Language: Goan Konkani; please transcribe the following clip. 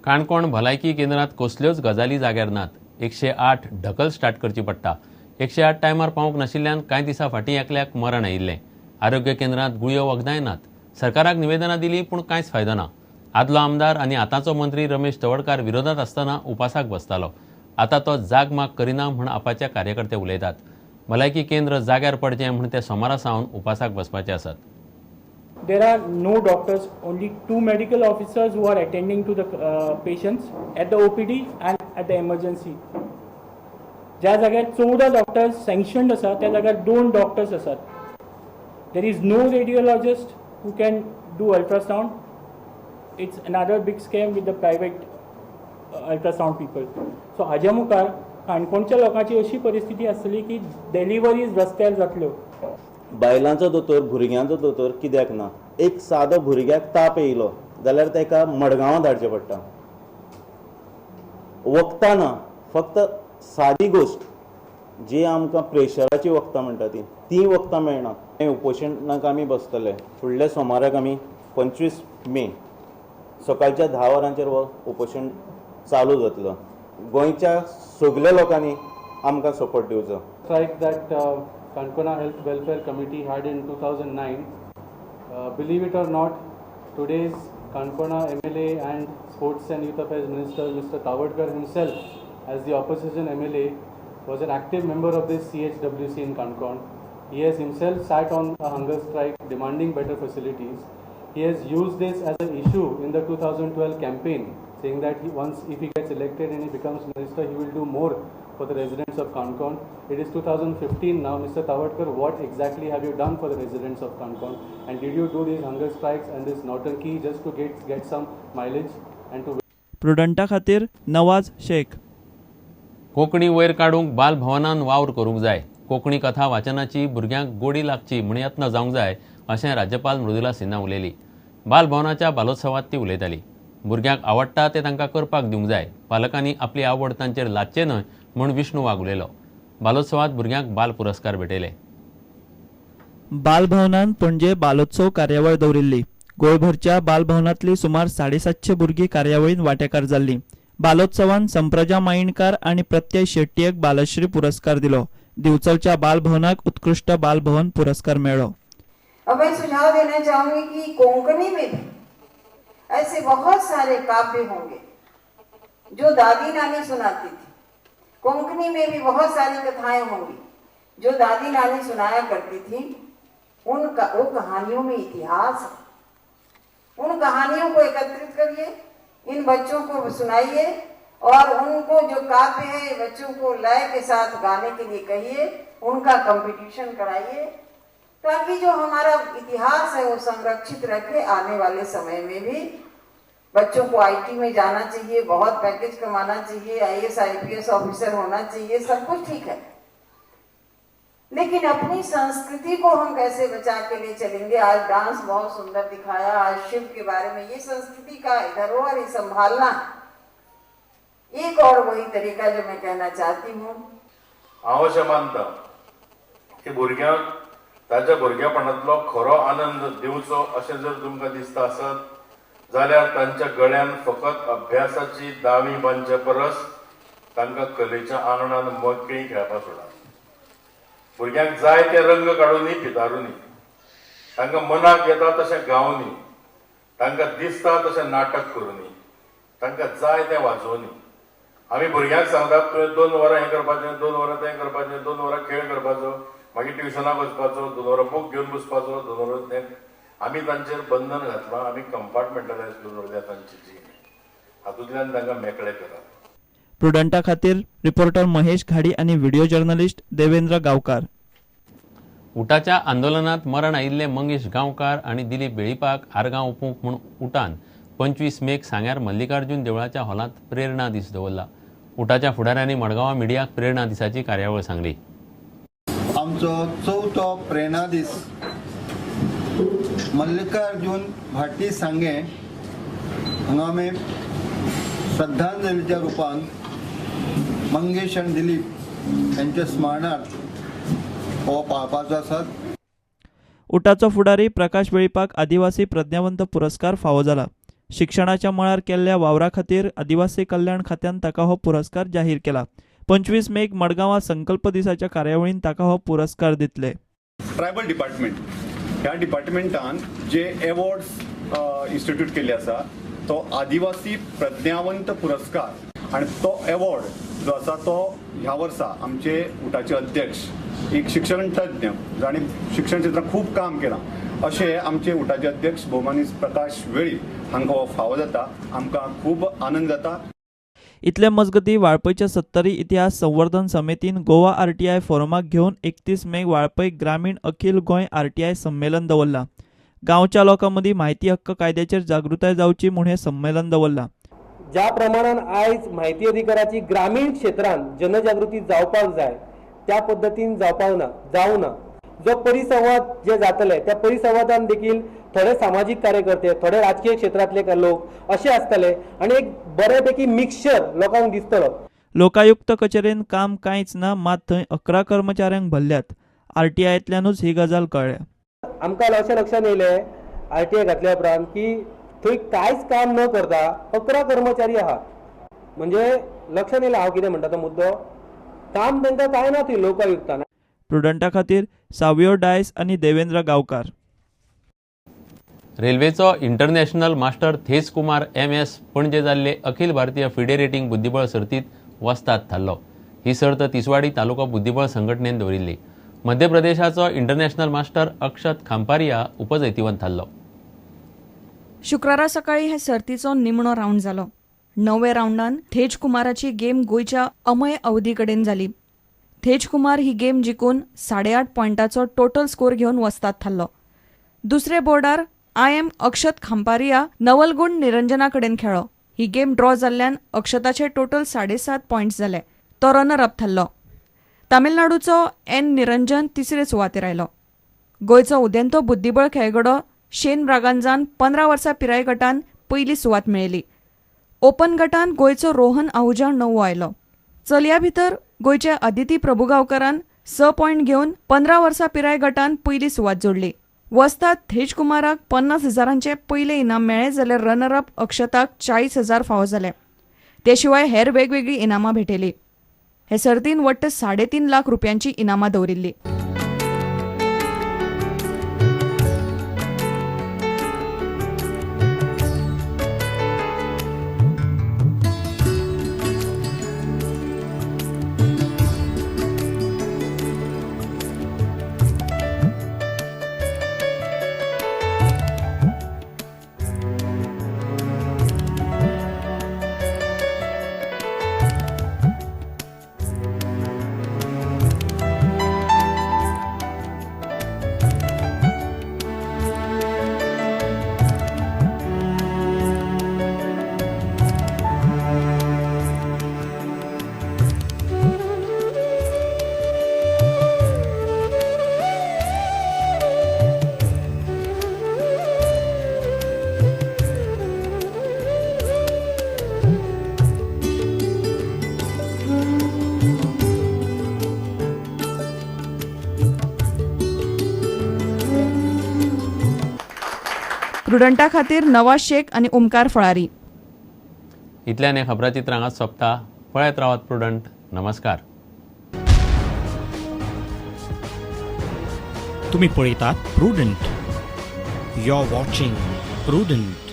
काणकोण भलायकी केंद्रांत कसल्योच गजाली जाग्यार नात. 108 ढकल स्टार्ट करची पडटा. 108 टायमार पावूंक नाशिल्ल्यान कांय दिसां फाटीं एकल्याक मरण आयिल्लें. आरोग्य केंद्रांत गुळयो वखदांय नात. सरकाराक निवेदनां दिलीं पूण कांयच फायदो ना. आदलो आमदार आनी आतांचो मंत्री रमेश तवडकार विरोधात आसतना उपासाक बसतालो. आतां तो जागमाग करिना म्हूण आपाचे कार्यकर्ते उलयतात. भलायकी केंद्र जाग्यार पडचें म्हूण ते सोमारा सावन उपासाक बसपाचे आसात. There are no doctors, only two medical officers who are attending to the patients at the OPD and at the emergency. ज्या जाग्यार 14 डॉक्टर्स सँक्शन्ड आसा, त्या जाग्यार दोन डॉक्टर्स आसात. There is no radiologist who can do ultrasound. It's another big scam with the private ultrasound people. So हाज्या मुखार काणकोणच्या लोकांची अशी परिस्थिती आसतली की डिलिव्हरीज रस्त्यार जातल्यो. बायलांचो दोतोर, भुरग्यांचो दोतोर कित्याक ना? एक सादो भुरग्याक ताप येयलो जाल्यार ताका मडगांवां धाडचें पडटा. वखदां ना. फक्त सादी गोश्ट जी आमकां प्रेशराची वखदां म्हणटा ती तीं वखदां मेळना. हें उपोशणाक आमी बसतले. फुडल्या सोमाराक आमी 25 मे सकाळच्या 10 वरांचेर हो उपोशण चालू जातलो. गोंयच्या सगल्या लोकांनी आमकां सपोर्ट दिवचो. Strike that Kankona Health Welfare Committee had in 2009. Believe it or not, today's Kankona MLA and Sports and Youth Affairs Minister, Mr. Tawadkar himself, as the opposition MLA, was an active member of this CHWC in Kankon. He has himself sat on a hunger strike demanding better facilities. He has used this as an issue in the 2012 campaign, saying that once if he gets elected and he becomes minister, he will do more for the residents of Kankon. It is 2015 now. Mr. Tawadkar, what exactly have you done for the residents of Kankon? And did you do these hunger strikes and this nautanki just to get some mileage and to प्रुडंटा खातीर नवाज शेख. कोंकणी वयर काडूंक बालभवनान वावर करूंक जाय. कोंकणी कथा वाचनाची भुरग्यांक गोडी लागची म्हूण यत्न जावंक जाय, अशें राज्यपाल मृदुला सिन्हा उलयली. बालभवनाच्या बालोत्सवात ती उलयताली. भुरग्यांक आवडटा तें तांकां करपाक दिवंक जाय. पालकांनी आपली आवड तांचेर लादचें न्हय म्हूण विष्णू वाघ उलयलो. बालोत्सवात भुरग्यांक बाल पुरस्कार भेटयले. बालभवनान पणजे बालोत्सव कार्यावळ दवरिल्ली. गोंयभरच्या बालभवनांतली सुमार 750 भुरगीं कार्यावळींत वांटेकार जाल्लीं. बालोत्सवान संप्रजा माईणकार आनी प्रत्यय शेट्टयेक बालश्री पुरस्कार दिलो. दिवचलच्या बालभवनाक उत्कृश्ट बालभवन पुरस्कार मेळ्ळो. अब मैं सुझाव देना चाहूंगी कि कोंकणी में भी ऐसे बहुत सारे काव्य होंगे जो दादी नानी सुनाती थी. कोंकणी में भी बहुत सारी कथाएं होंगी जो दादी नानी सुनाया करती थी. वो कहानियों में इतिहास है. उन कहानियों को एकत्रित करिए, इन बच्चों को सुनाइए और उनको जो काव्य है, बच्चों को लय के साथ गाने के लिए कहिए, उनका कंपटीशन कराइए, ताकि जो हमारा इतिहास है वो संरक्षित रखे आने वाले समय में भी. बच्चों को IT में जाना चाहिए, बहुत पैकेज कमाना चाहिए, आईएएस, आईपीएस ऑफिसर होना चाहिए, सब कुछ ठीक है, लेकिन अपनी संस्कृति को हम कैसे बचा के ले चलेंगे? आज डांस बहुत सुंदर दिखाया, आज शिव के बारे में. ये संस्कृति का धरोहर ही संभालना है. एक और वही तरीका जो मैं कहना चाहती हूँ. हांव अशें मानता की भुरग्यांक ताच्या भुरगेपणांतलो खरो आनंद दिवचो अशें जर तुमकां दिसता आसत जाल्यार तांच्या गळ्यान फकत अभ्यासाची दावी बांदचे परस तांकां कलेच्या आंगणान मेकळी खेळपाक सोडात. भुरग्यांक जाय ते रंग काडुनी, पितारुनी, तांकां मनाक येता तशें गावनी, तांकां दिसता तशें नाटक करुनी, तांकां जाय तें वाजोवनी. आमी भुरग्यांक सांगतात, तुवें 2 वरां हें करपाचें, 2 वरां तें करपाचें, 2 वरां खेळ करपाचो, मागीर ट्युशनाक वचपाचो, 2 वरां बूक घेवन बसपाचो, 2 वरां तें. आमी तांचेर बंधन घातलां. आमी कंपार्टमेंटलायज करून दवरल्या तांची जीण. हातूंतल्यान तांकां मेकळे करात. प्रुडंटा खातीर रिपोर्टर महेश घाडी आनी व्हिडिओ जर्नलिस्ट देवेंद्र गांवकार. उटाच्या आंदोलनात मरण आयिल्ले मंगेश गांवकार आनी दिलीप वेळीपाक आर्गां ओपूंक म्हूण उटान 25 मेक सांग्यार मल्लिकार्जुन देवळाच्या हॉलांत प्रेरणा दीस दवरला. उटाच्या फुडाऱ्यांनी मडगांवां मिडियाक प्रेरणा दिसाची कार्यावळ सांगली. आमचो चवथो प्रेरणा दीस मल्लिकार्जुन भाटी सांगें हांगा आमी श्रद्धांजलीच्या रुपान मंगेश आनी दिलीप यांच्या स्मरणार्थ हो पाळपाचो आसा. उटाचो फुडारी प्रकाश वेळीपाक आदिवासी प्रज्ञावंत पुरस्कार फावो जाला. शिक्षणाच्या मळार केल्ल्या वावरा खातीर आदिवासी कल्याण खात्यान ताका हो पुरस्कार जाहीर केला. 25 मेक मडगांवां संकल्प दिसाच्या कार्यावळीन ताका हो पुरस्कार दितले. ट्रायबल डिपार्टमेंट ह्या डिपार्टमेंटान जे एवॉर्ड्स इन्स्टिट्यूट केल्ले आसा तो आदिवासी प्रज्ञावंत पुरस्कार आनी तो एवॉर्ड जो आसा तो ह्या वर्सा आमचे उटाचे अध्यक्ष एक शिक्षण तज्ञ जाणी शिक्षण क्षेत्रांत खूब काम केलां अशे आमचे उटाचे अध्यक्ष भोवमानी प्रकाश वेळीप हांकां हो फावो जाता. आमकां खूब आनंद जाता. इतले मजगती वाळपयच्या सत्तरी इतिहास संवर्धन समितीन गोवा आरटीआय फोरमाक घेवन 31 मे वाळपय ग्रामीण अखिल गोंय आरटीआय संमेलन दवरला. गांवच्या लोकां मदीं म्हायती हक्क कायद्याचेर जागृताय जावची म्हूण हें संमेलन दवरलां. ज्या प्रमाणान आयज म्हायती अधिकाराची ग्रामीण क्षेत्रांत जनजागृती जावपाक जाय त्या पद्दतीन जावपाक ना जावना. जो परिसंवाद जे जातले त्या परिसंवादान देखील थोडे सामाजीक कार्यकर्ते, थोडे राजकीय क्षेत्रांतले लोक अशे आसतले आनी एक बऱ्यापैकी मिक्सचर लोकांक दिसतलो. लोकायुक्त कचेरेन काम कांयच ना, मात थंय 11 कर्मचाऱ्यांक भरल्यात. आरटीआयंतल्यानूच ही गजाल कळ्ळ्या. आमकां अशें लक्षांत येयलें आरटीआय घातल्या उपरांत की थंय कांयच काम न करता 11 कर्मचारी आहात. म्हणजे लक्षांत येयलें हांव कितें म्हणटा तो मुद्दो, काम तांकां कांय ना थंय लोकायुक्तान. प्रुडंटा खातीर सावियो डायस आनी देवेंद्र गांवकार. रेल्वेचो international master Tej Kumar MS Panaji जाल्ले अखिल भारतीय फिडे रेटिंग बुद्धिबळ सर्तीत वस्ताद थारलो. ही सर्त तिसवाडी तालुको बुद्धिबळ संघटनेन दवरिल्ली. मध्य प्रदेशाचो इंटरनॅशनल मास्टर अक्षत खांपारिया उपजैतिवंत थारलो. शुक्रारा सकाळी हे सर्तीचो निमणो रावंड जालो. 9व्या रावंडान थेज कुमाराची गेम गोंयच्या अमय अवधी कडेन जाली. थेज कुमार ही गेम जिखून 8.5 पॉयंटाचो टोटल स्कोर घेवन वस्ताद थारलो. दुसरे बोर्डार IM अक्षत खांपारिया नवलगुण निरंजना कडेन खेळ्ळो. ही गेम ड्रॉ जाल्ल्यान अक्षताचे टोटल 7.5 पॉयंट्स जाले. तो रनर अप थारलो. तामिळनाडूचो एन निरंजन तिसरे सुवातेर आयलो. गोंयचो उदेंतो बुद्धिबळ खेळगडो शेन ब्रागांजान 15 वर्सां पिराय गटान पयली सुवात मेळयली. ओपन गटान गोंयचो रोहन आहुजा 9वो आयलो. चलया भितर गोंयच्या अदिती प्रभुगांवकरान 6 पॉयंट घेवन 15 वर्सां पिराय गटान पयली सुवात जोडली. वस्ताद थेज कुमाराक 50,000 पयलें इनाम मेळ्ळें जाल्यार रनर अप अक्षताक 40,000 फावो जाले. ते शिवाय हेर वेगवेगळीं इनामां भेटयली. हे सर्तीन वट्ट 3.5 लाख रुपयांची इनामां दवरिल्ली. प्रुडंटा खातीर नवाज शेख आनी ओमकार फळारी. इतल्यान हें खबराचित्र हांगाच सोंपता. पळयत रावात प्रुडंट. नमस्कार. तुम्ही पळयतात Prudent. You are watching Prudent.